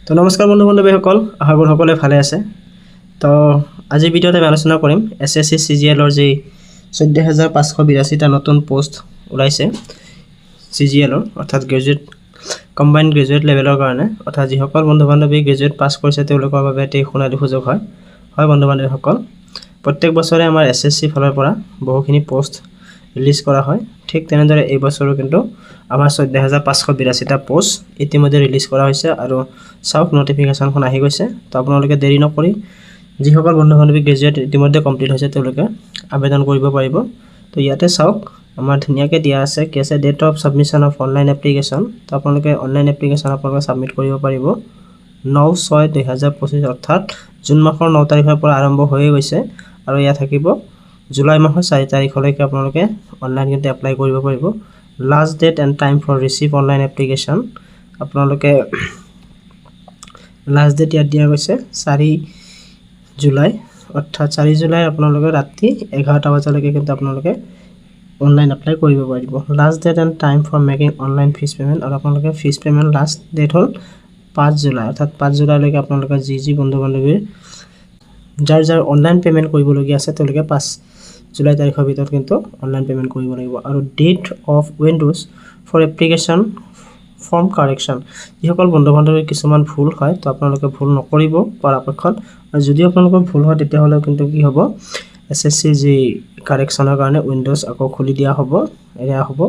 তো নমস্কাৰ বন্ধু বান্ধৱীসকল, আশা কৰোঁ সকলোৱে ভালে আছে। তো আজিৰ ভিডিঅ'ত আমি আলোচনা কৰিম এছএছচি চিজিএলৰ যি 14,582টা নতুন পষ্ট ওলাইছে চিজিএলৰ, অৰ্থাৎ গ্ৰেজুৱেট কম্বাইন গ্ৰেজুৱেট লেভেলৰ কাৰণে, অৰ্থাৎ যিসকল বন্ধু বান্ধৱী গ্ৰেজুৱেট পাছ কৰিছে, তেওঁলোকৰ বাবে এটি সোণালী সুযোগ হয়। হয় বন্ধু বান্ধৱীসকল, প্ৰত্যেক বছৰে আমাৰ এছএছচি ফালৰ পৰা বহুখিনি পষ্ট ৰিলিজ কৰা হয়। ঠিক তেনেদৰে এই বছৰো কিন্তু আমাৰ 14,582টা পষ্ট ইতিমধ্যে ৰিলিজ কৰা হৈছে আৰু চাওক, নটিফিকেশ্যনখন আহি গৈছে। তো আপোনালোকে দেৰি নকৰি, যিসকল বন্ধু বান্ধৱী গ্ৰেজুৱেট ইতিমধ্যে কমপ্লিট হৈছে, তেওঁলোকে আবেদন কৰিব পাৰিব। তো ইয়াতে চাওক, আমাৰ ধুনীয়াকৈ দিয়া আছে। কি আছে? Date of submission of online application। তো আপোনালোকে অনলাইন এপ্লিকেশ্যন আপোনালোকে ছাবমিট কৰিব পাৰিব 9/6/2025, অৰ্থাৎ জুন মাহৰ 9 তাৰিখৰ পৰা আৰম্ভ হৈয়ে গৈছে আৰু ইয়াত থাকিব জুলাই মাহৰ 4 তাৰিখলৈকে আপোনালোকে অনলাইন কিন্তু এপ্লাই কৰিব পাৰিব। Last date and time for receive online application, আপোনালোকে লাষ্ট ডেট ইয়াত দিয়া গৈছে 4 জুলাই, অৰ্থাৎ 4 জুলাই আপোনালোকে ৰাতি 11টা বজালৈকে কিন্তু আপোনালোকে অনলাইন এপ্লাই কৰিব পাৰিব। Last date and time for making online fees payment, আৰু আপোনালোকে ফিজ পে'মেণ্ট লাষ্ট ডেট হ'ল 5 জুলাই, অৰ্থাৎ 5 জুলাইলৈকে আপোনালোকে যি যি বন্ধু বান্ধৱীৰ যাৰ যাৰ অনলাইন পে'মেণ্ট কৰিবলগীয়া আছে, তেওঁলোকে 5 জুলাই তাৰিখৰ ভিতৰত কিন্তু অনলাইন পে'মেণ্ট কৰিব লাগিব। আৰু date of windows for application form correction, যিসকল বন্ধু বান্ধৱীৰ কিছুমান ভুল হয়, তো আপোনালোকে ভুল নকৰিব পৰাপক্ষত। আৰু যদি আপোনালোকৰ ভুল হয়, তেতিয়াহ'লে কিন্তু কি হ'ব? এছএছচিৰ যি কাৰেকশ্যনৰ কাৰণে উইণ্ড'জ আকৌ খুলি দিয়া হ'ব। এয়া হ'ব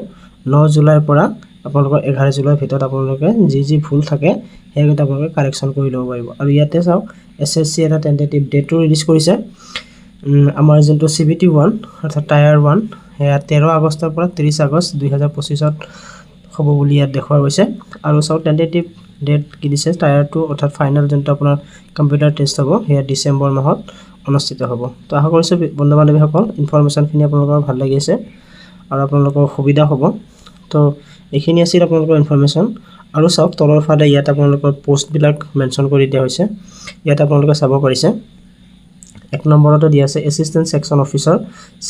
9 জুলাইৰ পৰা আপোনালোকৰ 11 জুলাইৰ ভিতৰত আপোনালোকে যি যি ভুল থাকে, সেয়া কিন্তু আপোনালোকে কাৰেকশ্যন কৰি ল'ব পাৰিব। আৰু ইয়াতে চাওক, এছএছচি এটা টেণ্টেটিভ ডেটো ৰিলিজ কৰিছে। আমাৰ যোনটো চিবিটি 1, অৰ্থাৎ টায়াৰ 1, সেয়া 13 আগষ্টৰ পৰা 30 আগষ্ট 2025ত হ'ব বুলি ইয়াত দেখুওৱা গৈছে। আৰু চাওক, টেণ্টেটিভ ডেট কি দিছে? টায়াৰ 2, অৰ্থাৎ ফাইনেল যোনটো আপোনাৰ কম্পিউটাৰ টেষ্ট হ'ব, সেয়া ডিচেম্বৰ মাহত অনুষ্ঠিত হ'ব। তো আশা কৰিছোঁ বন্ধু বান্ধৱীসকল, ইনফৰমেশ্যনখিনি আপোনালোকৰ ভাল লাগি আছে আৰু আপোনালোকৰ সুবিধা হ'ব। তো এইখিনি আছিল আপোনালোকৰ ইনফৰমেশ্যন। আৰু চাওক, তলৰ ফালে ইয়াত আপোনালোকৰ পষ্টবিলাক মেনশ্যন কৰি দিয়া হৈছে। ইয়াত আপোনালোকে চাব পাৰিছে, 1 নম্বৰতো দিয়া আছে Assistant Section Officer,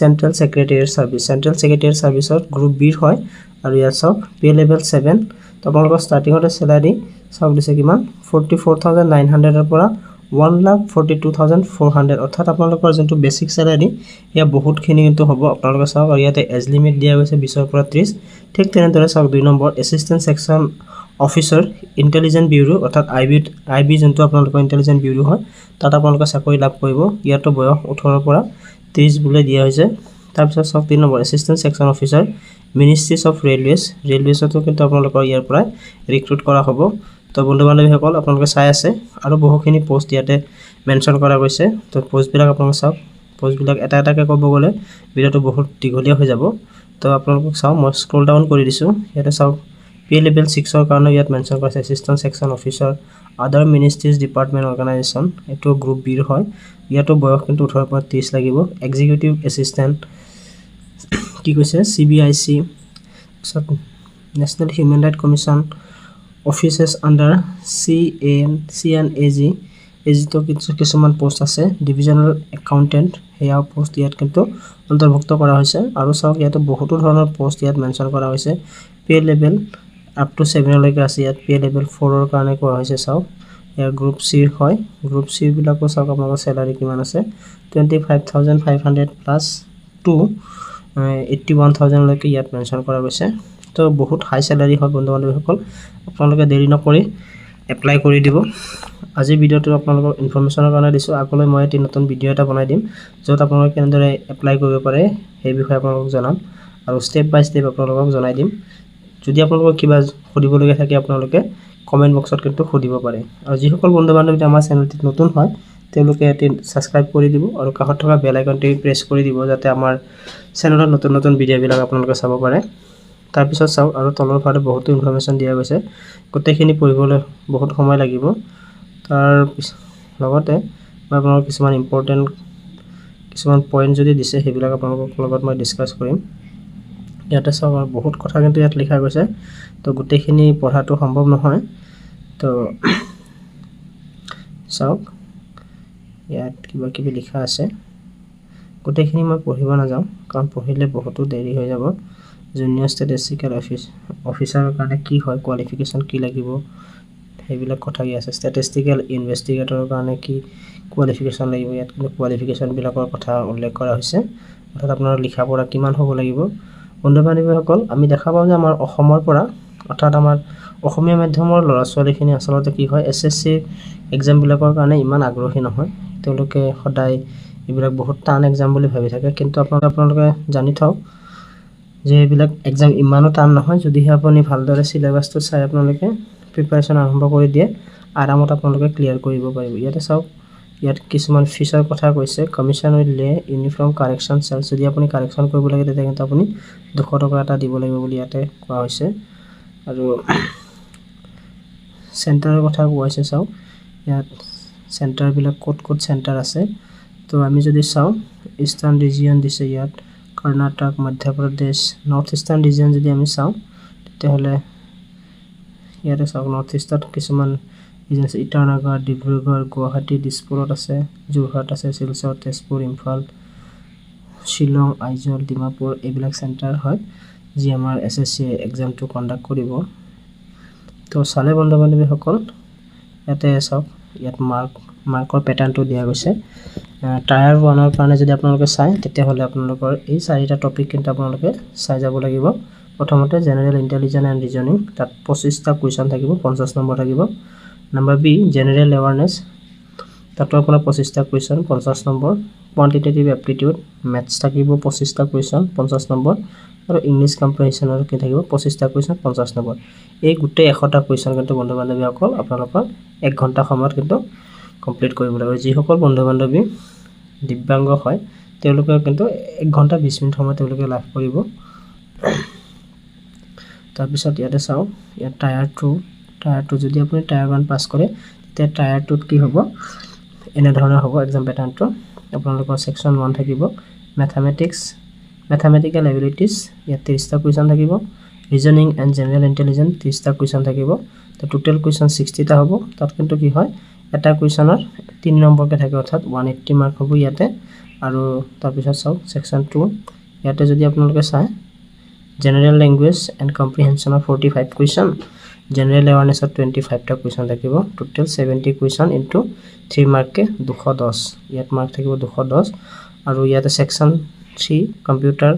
Central Secretariat Service। Central Secretariat ছাৰ্ভিচত group বিৰ হয়। আৰু ইয়াত চাওক, পে লেভেল 7। তো আপোনালোকৰ ষ্টাৰ্টিঙতে চেলাৰী চাওক দিছে কিমান, 44,900ৰ পৰা 1,42,400, অৰ্থাৎ আপোনালোকৰ যোনটো বেচিক চেলাৰী, সেয়া বহুতখিনি কিন্তু হ'ব। আপোনালোকে চাওক, আৰু ইয়াতে এজ লিমিট দিয়া গৈছে 20ৰ পৰা 30। ঠিক তেনেদৰে চাওক, 2 number Assistant Section Officer, Intelligence Bureau, অৰ্থাৎ আই বি যোনটো আপোনালোকৰ ইণ্টেলিজেঞ্চ ব্যুৰ' হয়, তাত আপোনালোকে চাকৰি লাভ কৰিব। ইয়াতো বয়স 18ৰ পৰা 30 বুলি দিয়া হৈছে। তাৰপিছত চাওক, 3 number Assistant Section Officer, Ministries of Railways, ৰেলৱেজতো কিন্তু আপোনালোকৰ ইয়াৰ পৰাই ৰিক্ৰুট কৰা হ'ব। তো বন্ধু বান্ধৱীসকল, আপোনালোকে চাই আছে, আৰু বহুখিনি পষ্ট ইয়াতে মেনশ্যন কৰা গৈছে। তো পষ্টবিলাক আপোনালোকে চাওক। পষ্টবিলাক এটা এটাকৈ ক'ব গ'লে ভিডিঅ'টো বহুত দীঘলীয়া হৈ যাব। তো আপোনালোকক চাওঁ, মই স্ক্ৰল ডাউন কৰি দিছোঁ। ইয়াতে চাওক, পে লেভেল 6ৰ কাৰণে ইয়াত মেনশ্যন কৰিছে Assistant Section Officer, other ministries, department, organisation, এইটো গ্ৰুপ বিৰ হয়। ইয়াতো বয়স কিন্তু 18ৰ পৰা 30 লাগিব। এক্সিকিউটিভ এছিষ্টেণ্ট কি কৈছে, চিবিআইচি, তাৰপিছত National Human Right Commission, offices under CN C N A G, এই যিটো কিছুমান পষ্ট আছে, ডিভিজনেল একাউণ্টেণ্ট, সেয়াও পষ্ট ইয়াত কিন্তু অন্তৰ্ভুক্ত কৰা হৈছে। আৰু চাওক, ইয়াতে বহুতো ধৰণৰ পষ্ট ইয়াত মেনশ্যন কৰা হৈছে। পে লেভেল আপ টু 7লৈকে আছে। ইয়াত পে লেভেল 4ৰ কাৰণে কোৱা হৈছে। চাওক, ইয়াৰ গ্ৰুপ চিৰ হয়। গ্ৰুপ চিৰবিলাকো চাওক, আপোনালোকৰ চেলাৰী কিমান আছে, 25,500 plus to 81,000লৈকে ইয়াত মেনশ্যন কৰা গৈছে। তো বহুত হাই চেলাৰী হয়। বন্ধু বান্ধৱীসকল, আপোনালোকে দেৰি নকৰি এপ্লাই কৰি দিব। আজিৰ ভিডিঅ'টো আপোনালোকক ইনফৰমেশ্যনৰ কাৰণে দিছোঁ। আগলৈ মই এটি নতুন ভিডিঅ' এটা বনাই দিম, য'ত আপোনালোকে কেনেদৰে এপ্লাই কৰিব পাৰে, সেই বিষয়ে আপোনালোকক জনাম আৰু ষ্টেপ বাই ষ্টেপ আপোনালোকক জনাই দিম। যদি আপোনালোকৰ কিবা সুধিবলগীয়া থাকে, আপোনালোকে কমেণ্ট বক্সত কিন্তু সুধিব পাৰে। আৰু যিসকল বন্ধু বান্ধৱী আমাৰ চেনেলটিত নতুন হয়, তেওঁলোকে এটি ছাবস্ক্ৰাইব কৰি দিব আৰু কাষত থকা বেল আইকনটি প্ৰেছ কৰি দিব, যাতে আমাৰ চেনেলত নতুন নতুন ভিডিঅ'বিলাক আপোনালোকে চাব পাৰে। তাৰপিছত চাওক, আৰু তলৰ ফালে বহুতো ইনফৰমেশ্যন দিয়া গৈছে। গোটেইখিনি পঢ়িবলৈ বহুত সময় লাগিব। তাৰ লগতে মই আপোনালোকক কিছুমান ইম্পৰ্টেণ্ট কিছুমান পইণ্ট যদি দিছে, সেইবিলাক আপোনালোকৰ লগত মই ডিছকাছ কৰিম। ইয়াতে চাওক, আৰু বহুত কথা কিন্তু ইয়াত লিখা গৈছে। তো গোটেইখিনি পঢ়াটো সম্ভৱ নহয়। তো চাওক, ইয়াত কিবা কিবি লিখা আছে। গোটেইখিনি মই পঢ়িব নাযাওঁ, কাৰণ পঢ়িলে বহুতো দেৰি হৈ যাব। জুনিয়ৰ ষ্টেটিষ্টিকেল অফিচাৰৰ কাৰণে কি হয়, কোৱালিফিকেশ্যন কি লাগিব, সেইবিলাক কথা কি আছে। ষ্টেটিষ্টিকেল ইনভেষ্টিগেটৰৰ কাৰণে কি কোৱালিফিকেশ্যন লাগিব, ইয়াত কিন্তু কোৱালিফিকেশ্যনবিলাকৰ কথা উল্লেখ কৰা হৈছে, অৰ্থাৎ আপোনাৰ লিখা পঢ়া কিমান হ'ব লাগিব। বন্ধু বান্ধৱীসকল, আমি দেখা পাওঁ যে আমাৰ অসমৰ পৰা, অৰ্থাৎ আমাৰ অসমীয়া মাধ্যমৰ ল'ৰা ছোৱালীখিনি আচলতে কি হয়, এছএছচিৰ এক্সামবিলাকৰ কাৰণে ইমান আগ্ৰহী নহয়। তেওঁলোকে সদায় এইবিলাক বহুত টান এক্সাম বুলি ভাবি থাকে। কিন্তু আপোনালোকে জানি থওক যে এইবিলাক এক্সাম ইমানো টান নহয়। যদিহে আপুনি ভালদৰে চিলেবাছটো চাই আপোনালোকে প্ৰিপাৰেশ্যন আৰম্ভ কৰি দিয়ে, আৰামত আপোনালোকে ক্লিয়াৰ কৰিব পাৰিব। ইয়াতে চাওক, ইয়াত কিছুমান ফিজৰ কথা কৈছে। Commission will lay uniform correction charge. যদি আপুনি কাৰেকশ্যন কৰিব লাগে, তেতিয়া কিন্তু আপুনি 200 টকা এটা দিব লাগিব বুলি ইয়াতে কোৱা হৈছে। আৰু চেণ্টাৰৰ কথা কোৱা হৈছে। চাওক, ইয়াত চেণ্টাৰবিলাক ক'ত ক'ত চেণ্টাৰ আছে। তো আমি যদি চাওঁ, ইষ্টাৰ্ণ ৰিজিয়ন দিছে ইয়াত, Karnataka, Madhya Pradesh, north eastern region যদি আমি চাওঁ, তেতিয়াহ'লে ইয়াতে চাওক, নৰ্থ ইষ্টত কিছুমান ৰিজন আছে। ইটানগৰ, ডিব্ৰুগড়, গুৱাহাটী, দিছপুৰত আছে, যোৰহাট আছে, শিলচৰ, তেজপুৰ, ইম্ফাল, শ্বিলং, আইজল, ডিমাপুৰ, এইবিলাক চেণ্টাৰ হয় যি আমাৰ এছএছচি এক্সামটো কণ্ডাক্ট কৰিব। তো চালে বন্ধু বান্ধৱীসকল, ইয়াতে চাওক, ইয়াত মাৰ্কৰ পেটাৰ্ণটো দিয়া গৈছে। টায়াৰ ওৱানৰ কাৰণে যদি আপোনালোকে চায়, তেতিয়াহ'লে আপোনালোকৰ এই চাৰিটা টপিক কিন্তু আপোনালোকে চাই যাব লাগিব। প্ৰথমতে জেনেৰেল ইণ্টেলিজেঞ্চ এণ্ড ৰিজনিং, তাত 25টা কুৱেশ্যন থাকিব, 50 নম্বৰ থাকিব। নাম্বাৰ বি জেনেৰেল এৱাৰনেছ, তাতো আপোনাৰ 25টা question, 50 number. Quantitative aptitude maths থাকিব, 25টা কুৱেশ্যন, 50 নম্বৰ। আৰু ইংলিছ কম্প্ৰিহেনশ্যনৰ কি থাকিব? 25টা কুৱেশ্যন, 50 নম্বৰ। এই গোটেই 100টা কুৱেশ্যন কিন্তু বন্ধু বান্ধৱীসকল, আপোনালোকৰ এক ঘণ্টা সময়ত কিন্তু কমপ্লিট কৰিব লাগিব। যিসকল বন্ধু বান্ধৱী দিব্যাংগ হয়, তেওঁলোকে কিন্তু 1 ঘণ্টা 20 মিনিট সময় তেওঁলোকে লাভ কৰিব। তাৰপিছত ইয়াতে চাওক, ইয়াত টায়াৰ টু, যদি আপুনি টায়াৰ ওৱান পাছ কৰে, তেতিয়া টায়াৰ টুত কি হ'ব? এনেধৰণৰ হ'ব এক্সাম পেটাৰ্ণটো। আপোনালোকৰ ছেকশ্যন ওৱান থাকিব মেথামেটিক্স, মেথামেটিকেল এবিলিটিছ, ইয়াত 30টা কুৱেশ্যন থাকিব। ৰিজনিং এণ্ড জেনেৰেল ইণ্টেলিজেঞ্চ 30টা কুৱেশ্যন থাকিব। তো টোটেল কুৱেশ্যন 60টা হ'ব। তাত কিন্তু কি হয়, এটা কুৱেশ্যনত 3 নম্বৰকৈ থাকে, অৰ্থাৎ 180 মাৰ্ক হ'ব ইয়াতে। আৰু তাৰপিছত চাওক ছেকশ্যন টু, ইয়াতে যদি আপোনালোকে চায়, জেনেৰেল লেংগুৱেজ এণ্ড কম্প্ৰিহেনশ্যনৰ 45 কুৱেশ্যন, জেনেৰেল এৱাৰনেছত 25টা কুৱেশ্যন থাকিব। টোটেল 70 কুৱেশ্যন ইনটু 3 মাৰ্ককৈ 210, ইয়াত মাৰ্ক থাকিব 210। আৰু ইয়াতে section three computer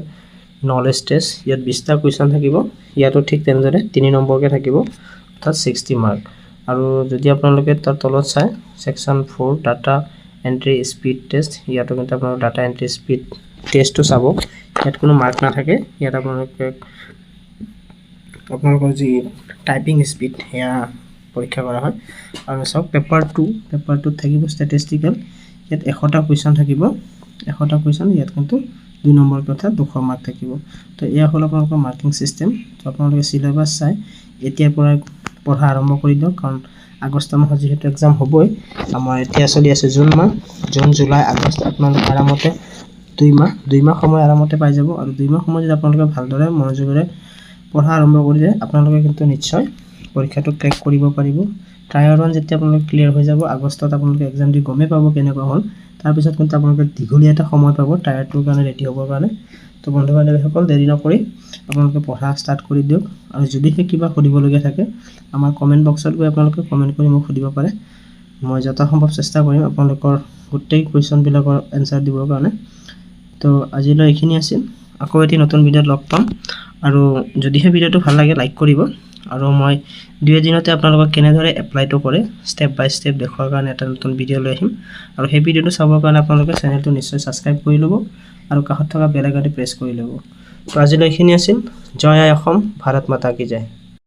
knowledge test, ইয়াত 20টা কুৱেশ্যন থাকিব। ইয়াতো ঠিক তেনেদৰে 3 নম্বৰকৈ থাকিব, অৰ্থাৎ 60 মাৰ্ক। আৰু যদি আপোনালোকে তাৰ তলত চায়, section four data entry speed test, ইয়াতো কিন্তু আপোনালোকে ডাটা এণ্ট্ৰি স্পীড টেষ্টটো চাব। ইয়াত কোনো মাৰ্ক নাথাকে। ইয়াত আপোনালোকৰ যি টাইপিং স্পীড, সেয়া পৰীক্ষা কৰা হয়। আৰু চাওক পেপাৰ টু, পেপাৰ টুত থাকিব ষ্টেটিষ্টিকেল, ইয়াত 100টা কুৱেশ্যন থাকিব। 100টা কুৱেশ্যন, ইয়াত কিন্তু 2 নম্বৰকৈ, অৰ্থাৎ 200 মাৰ্ক থাকিব। তো এয়া হ'ল আপোনালোকৰ মাৰ্কিং ছিষ্টেম। তো আপোনালোকে চিলেবাছ চাই এতিয়াৰ পৰাই পঢ়া আৰম্ভ কৰি দিয়ক, কাৰণ আগষ্ট মাহত যিহেতু এক্সাম হ'বই। আমাৰ এতিয়া চলি আছে জুন মাহ, জুন, জুলাই, আগষ্ট, আপোনালোকে আৰামতে 2 মাহ সময় আৰামতে পাই যাব। আৰু 2 মাহ সময় যদি আপোনালোকে ভালদৰে মনোযোগেৰে পঢ়া আৰম্ভ কৰি দিয়ে, আপোনালোকে কিন্তু নিশ্চয় পৰীক্ষাটো ক্ৰেক কৰিব পাৰিব। টায়াৰ ওৱান যেতিয়া আপোনালোকে ক্লিয়াৰ হৈ যাব, আগষ্টত আপোনালোকে এক্সাম দি গমেই পাব কেনেকুৱা হ'ল। তাৰপিছত কিন্তু আপোনালোকে দীঘলীয়া এটা সময় পাব টায়াৰ টুৰ কাৰণে ৰেডি হ'বৰ কাৰণে। তো বন্ধু বান্ধৱীসকল, দেৰি নকৰি আপোনালোকে পঢ়া ষ্টাৰ্ট কৰি দিয়ক। আৰু যদিহে কিবা সুধিবলগীয়া থাকে, আমাৰ কমেণ্ট বক্সত গৈ আপোনালোকে কমেণ্ট কৰি মোক সুধিব পাৰে। মই যথাসম্ভৱ চেষ্টা কৰিম আপোনালোকৰ গোটেই কুৱেশ্যনবিলাকৰ এনচাৰ দিবৰ কাৰণে। তো আজিলৈ এইখিনি আছিল। আকৌ এটি নতুন ভিডিঅ'ত লগ পাম। আৰু যদিহে ভিডিঅ'টো ভাল লাগে, লাইক কৰিব। আৰু মই দুই এদিনতে আপোনালোকক কেনেদৰে এপ্লাইটো কৰে ষ্টেপ বাই ষ্টেপ দেখুৱাৰ কাৰণে এটা নতুন ভিডিঅ' লৈ আহিম। আৰু সেই ভিডিঅ'টো চাবৰ কাৰণে আপোনালোকে চেনেলটো নিশ্চয় ছাবস্ক্ৰাইব কৰি ল'ব আৰু কাষত থকা বেল আইকনটি প্ৰেছ কৰি ল'ব। তো আজিলৈ এইখিনি আছিল। জয় আই অসম, ভাৰত মাতা কি জয়।